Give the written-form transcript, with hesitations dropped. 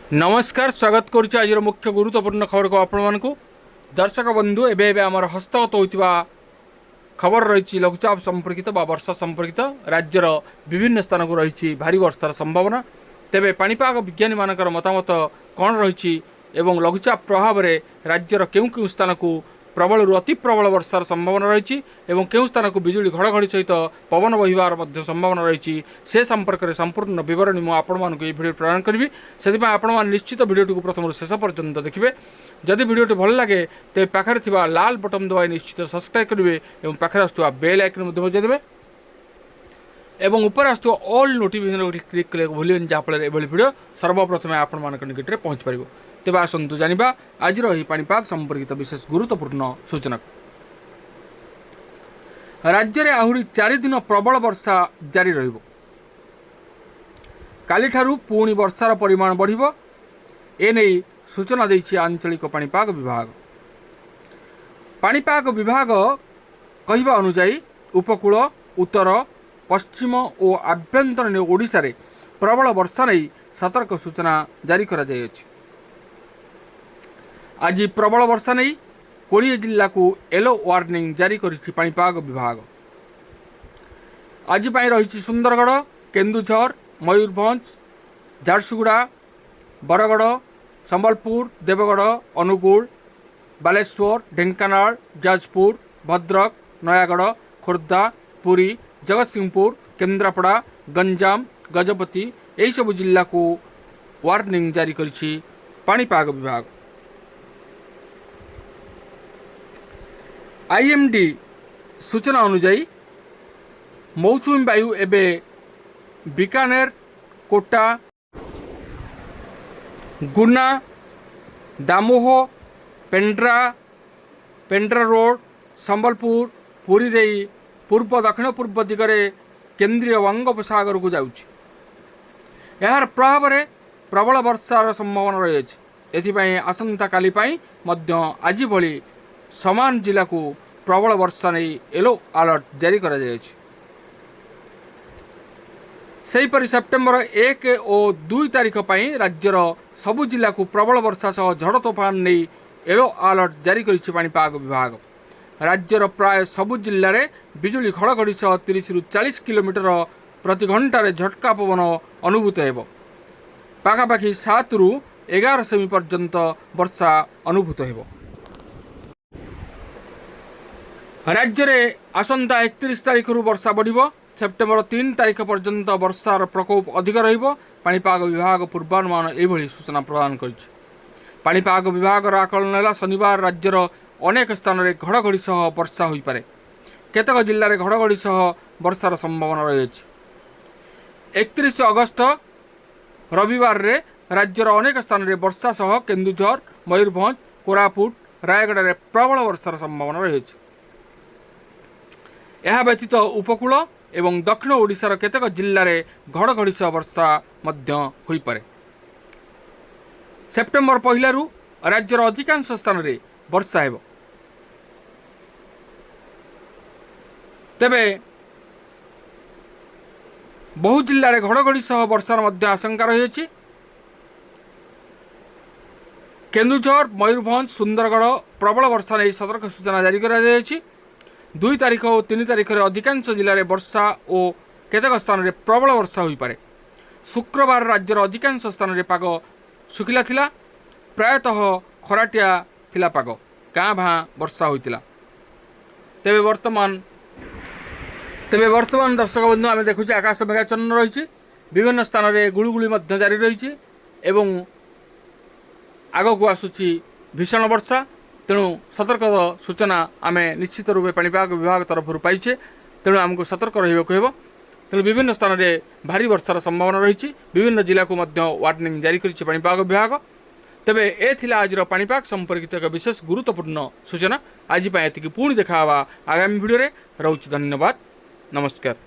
ନମସ୍କାର, ସ୍ୱାଗତ କରୁଛି ଆଜିର ମୁଖ୍ୟ ଗୁରୁତ୍ୱପୂର୍ଣ୍ଣ ଖବରକୁ ଆପଣମାନଙ୍କୁ। ଦର୍ଶକ ବନ୍ଧୁ, ଏବେ ଏବେ ଆମର ହସ୍ତଗତ ହୋଇଥିବା ଖବର ରହିଛି ଲଘୁଚାପ ସମ୍ପର୍କିତ ବା ବର୍ଷା ସମ୍ପର୍କିତ। ରାଜ୍ୟର ବିଭିନ୍ନ ସ୍ଥାନକୁ ରହିଛି ଭାରୀ ବର୍ଷାର ସମ୍ଭାବନା। ତେବେ ପାଣିପାଗ ବିଜ୍ଞାନୀମାନଙ୍କର ମତାମତ କ'ଣ ରହିଛି ଏବଂ ଲଘୁଚାପ ପ୍ରଭାବରେ ରାଜ୍ୟର କେଉଁ କେଉଁ ସ୍ଥାନକୁ ପ୍ରବଳରୁ ଅତି ପ୍ରବଳ ବର୍ଷାର ସମ୍ଭାବନା ରହିଛି ଏବଂ କେଉଁ ସ୍ଥାନକୁ ବିଜୁଳି ଘଡ଼ଘଡ଼ି ସହିତ ପବନ ବହିବାର ମଧ୍ୟ ସମ୍ଭାବନା ରହିଛି, ସେ ସମ୍ପର୍କରେ ସମ୍ପୂର୍ଣ୍ଣ ବିବରଣୀ ମୁଁ ଆପଣମାନଙ୍କୁ ଏହି ଭିଡ଼ିଓ ପ୍ରଦାନ କରିବି। ସେଥିପାଇଁ ଆପଣମାନେ ନିଶ୍ଚିତ ଭିଡ଼ିଓଟିକୁ ପ୍ରଥମରୁ ଶେଷ ପର୍ଯ୍ୟନ୍ତ ଦେଖିବେ। ଯଦି ଭିଡ଼ିଓଟି ଭଲ ଲାଗେ, ତେବେ ପାଖରେ ଥିବା ଲାଲ ବଟନ୍ ଦବାଇ ନିଶ୍ଚିତ ସବସ୍କ୍ରାଇବ୍ କରିବେ ଏବଂ ପାଖରେ ଆସୁଥିବା ବେଲ୍ ଆଇକନ୍ ମଧ୍ୟ ବଜାଇ ଦେବେ ଏବଂ ଉପରେ ଆସୁଥିବା ଅଲ୍ ନୋଟିଫିକେସନ୍ କ୍ଲିକ୍ କରିବାକୁ ଭୁଲିବେନି, ଯାହାଫଳରେ ଏଭଳି ଭିଡ଼ିଓ ସର୍ବପ୍ରଥମେ ଆପଣମାନଙ୍କ ନିକଟରେ ପହଞ୍ଚିପାରିବ। ତେବେ ଆସନ୍ତୁ ଜାଣିବା ଆଜିର ଏହି ପାଣିପାଗ ସମ୍ପର୍କିତ ବିଶେଷ ଗୁରୁତ୍ୱପୂର୍ଣ୍ଣ ସୂଚନାକୁ। ରାଜ୍ୟରେ ଆହୁରି 4 ଦିନ ପ୍ରବଳ ବର୍ଷା ଜାରି ରହିବ। କାଲିଠାରୁ ପୁଣି ବର୍ଷାର ପରିମାଣ ବଢ଼ିବ। ଏନେଇ ସୂଚନା ଦେଇଛି ଆଞ୍ଚଳିକ ପାଣିପାଗ ବିଭାଗ। ପାଣିପାଗ ବିଭାଗ କହିବା ଅନୁଯାୟୀ, ଉପକୂଳ, ଉତ୍ତର ପଶ୍ଚିମ ଓ ଆଭ୍ୟନ୍ତରୀଣ ଓଡ଼ିଶାରେ ପ୍ରବଳ ବର୍ଷା ନେଇ ସତର୍କ ସୂଚନା ଜାରି କରାଯାଇଅଛି। ଆଜି ପ୍ରବଳ ବର୍ଷା ନେଇ 20 ଜିଲ୍ଲାକୁ ୟେଲୋ ୱାର୍ଣ୍ଣିଂ ଜାରି କରିଛି ପାଣିପାଗ ବିଭାଗ। ଆଜି ପାଇଁ ରହିଛି ସୁନ୍ଦରଗଡ଼, କେନ୍ଦୁଝର, ମୟୂରଭଞ୍ଜ, ଝାରସୁଗୁଡ଼ା, ବରଗଡ଼, ସମ୍ବଲପୁର, ଦେବଗଡ଼, ଅନୁଗୁଳ, ବାଲେଶ୍ୱର, ଢେଙ୍କାନାଳ, ଯାଜପୁର, ଭଦ୍ରକ, ନୟାଗଡ଼, ଖୋର୍ଦ୍ଧା, ପୁରୀ, ଜଗତସିଂହପୁର, କେନ୍ଦ୍ରାପଡ଼ା, ଗଞ୍ଜାମ, ଗଜପତି, ଏହିସବୁ ଜିଲ୍ଲାକୁ ୱାର୍ଣ୍ଣିଂ ଜାରି କରିଛି ପାଣିପାଗ ବିଭାଗ। ଆଇଏମ୍ଡି ସୂଚନା ଅନୁଯାୟୀ, ମୌସୁମୀ ବାୟୁ ଏବେ ବିକାନେର, କୋଟା, ଗୁନା, ଦାମୋହ, ପେଣ୍ଡ୍ରା, ପେଣ୍ଡ୍ରା ରୋଡ଼, ସମ୍ବଲପୁର, ପୁରୀ ଦେଇ ପୂର୍ବ ଦକ୍ଷିଣ ପୂର୍ବ ଦିଗରେ କେନ୍ଦ୍ରୀୟ ବଙ୍ଗୋପସାଗରକୁ ଯାଉଛି। ଏହାର ପ୍ରଭାବରେ ପ୍ରବଳ ବର୍ଷାର ସମ୍ଭାବନା ରହିଅଛି। ଏଥିପାଇଁ ଆସନ୍ତାକାଲି ପାଇଁ ମଧ୍ୟ ଆଜି ଭଳି ସମାନ ଜିଲ୍ଲାକୁ ପ୍ରବଳ ବର୍ଷା ନେଇ ୟେଲୋ ଆଲର୍ଟ ଜାରି କରାଯାଇଛି। ସେହିପରି ସେପ୍ଟେମ୍ବର 1 ଓ 2 ତାରିଖ ପାଇଁ ରାଜ୍ୟର ସବୁ ଜିଲ୍ଲାକୁ ପ୍ରବଳ ବର୍ଷା ସହ ଝଡ଼ ତୋଫାନ ନେଇ ୟେଲୋ ଆଲର୍ଟ ଜାରି କରିଛି ପାଣିପାଗ ବିଭାଗ। ରାଜ୍ୟର ପ୍ରାୟ ସବୁ ଜିଲ୍ଲାରେ ବିଜୁଳି ଘଡ଼ଘଡ଼ି ସହ 30ରୁ 40 କିଲୋମିଟର ପ୍ରତି ଘଣ୍ଟାରେ ଝଟକା ପବନ ଅନୁଭୂତ ହେବ। ପାଖାପାଖି 7ରୁ 11 ସେମି ପର୍ଯ୍ୟନ୍ତ ବର୍ଷା ଅନୁଭୂତ ହେବ। ରାଜ୍ୟରେ ଆସନ୍ତା 31 ତାରିଖରୁ ବର୍ଷା ବଢ଼ିବ। ସେପ୍ଟେମ୍ବର 3 ତାରିଖ ପର୍ଯ୍ୟନ୍ତ ବର୍ଷାର ପ୍ରକୋପ ଅଧିକ ରହିବ। ପାଣିପାଗ ବିଭାଗ ପୂର୍ବାନୁମାନ ଏଭଳି ସୂଚନା ପ୍ରଦାନ କରିଛି। ପାଣିପାଗ ବିଭାଗର ଆକଳନ ହେଲା, ଶନିବାର ରାଜ୍ୟର ଅନେକ ସ୍ଥାନରେ ଘଡ଼ଘଡ଼ି ସହ ବର୍ଷା ହୋଇପାରେ। କେତେକ ଜିଲ୍ଲାରେ ଘଡ଼ଘଡ଼ି ସହ ବର୍ଷାର ସମ୍ଭାବନା ରହିଅଛି। 31 ଅଗଷ୍ଟ ରବିବାରରେ ରାଜ୍ୟର ଅନେକ ସ୍ଥାନରେ ବର୍ଷା ସହ କେନ୍ଦୁଝର, ମୟୂରଭଞ୍ଜ, କୋରାପୁଟ, ରାୟଗଡ଼ାରେ ପ୍ରବଳ ବର୍ଷାର ସମ୍ଭାବନା ରହିଅଛି। ଏହା ବ୍ୟତୀତ ଉପକୂଳ ଏବଂ ଦକ୍ଷିଣ ଓଡ଼ିଶାର କେତେକ ଜିଲ୍ଲାରେ ଘଡ଼ଘଡ଼ି ସହ ବର୍ଷା ମଧ୍ୟ ହୋଇପାରେ। ସେପ୍ଟେମ୍ବର 1ରୁ ରାଜ୍ୟର ଅଧିକାଂଶ ସ୍ଥାନରେ ବର୍ଷା ହେବ। ତେବେ ବହୁ ଜିଲ୍ଲାରେ ଘଡ଼ଘଡ଼ି ସହ ବର୍ଷାର ମଧ୍ୟ ଆଶଙ୍କା ରହିଅଛି। କେନ୍ଦୁଝର, ମୟୂରଭଞ୍ଜ, ସୁନ୍ଦରଗଡ଼ ପ୍ରବଳ ବର୍ଷା ନେଇ ସତର୍କ ସୂଚନା ଜାରି କରାଯାଇଅଛି। 2 ତାରିଖ ଓ 3 ତାରିଖରେ ଅଧିକାଂଶ ଜିଲ୍ଲାରେ ବର୍ଷା ଓ କେତେକ ସ୍ଥାନରେ ପ୍ରବଳ ବର୍ଷା ହୋଇପାରେ। ଶୁକ୍ରବାର ରାଜ୍ୟର ଅଧିକାଂଶ ସ୍ଥାନରେ ପାଗ ଶୁଖିଲା ଥିଲା। ପ୍ରାୟତଃ ଖରାଟିଆ ଥିଲା ପାଗ, କାଁ ଭାଁ ବର୍ଷା ହୋଇଥିଲା। ତେବେ ବର୍ତ୍ତମାନ ଦର୍ଶକ ବନ୍ଧୁ, ଆମେ ଦେଖୁଛେ ଆକାଶ ମେଘାଚ୍ଛନ୍ନ ରହିଛି। ବିଭିନ୍ନ ସ୍ଥାନରେ ଗୁଳୁଗୁଳି ମଧ୍ୟ ଜାରି ରହିଛି ଏବଂ ଆଗକୁ ଆସୁଛି ଭୀଷଣ ବର୍ଷା। ତେଣୁ ସତର୍କ ସୂଚନା ଆମେ ନିଶ୍ଚିତ ରୂପେ ପାଣିପାଗ ବିଭାଗ ତରଫରୁ ପାଇଛେ। ତେଣୁ ଆମକୁ ସତର୍କ ରହିବାକୁ ହେବ। ତେଣୁ ବିଭିନ୍ନ ସ୍ଥାନରେ ଭାରୀ ବର୍ଷାର ସମ୍ଭାବନା ରହିଛି। ବିଭିନ୍ନ ଜିଲ୍ଲାକୁ ମଧ୍ୟ ୱାର୍ଣ୍ଣିଂ ଜାରି କରିଛି ପାଣିପାଗ ବିଭାଗ। ତେବେ ଏ ଥିଲା ଆଜିର ପାଣିପାଗ ସମ୍ପର୍କିତ ଏକ ବିଶେଷ ଗୁରୁତ୍ୱପୂର୍ଣ୍ଣ ସୂଚନା। ଆଜି ପାଇଁ ଏତିକି। ପୁଣି ଦେଖା ହେବା ଆଗାମୀ ଭିଡ଼ିଓରେ। ରହୁଛି, ଧନ୍ୟବାଦ, ନମସ୍କାର।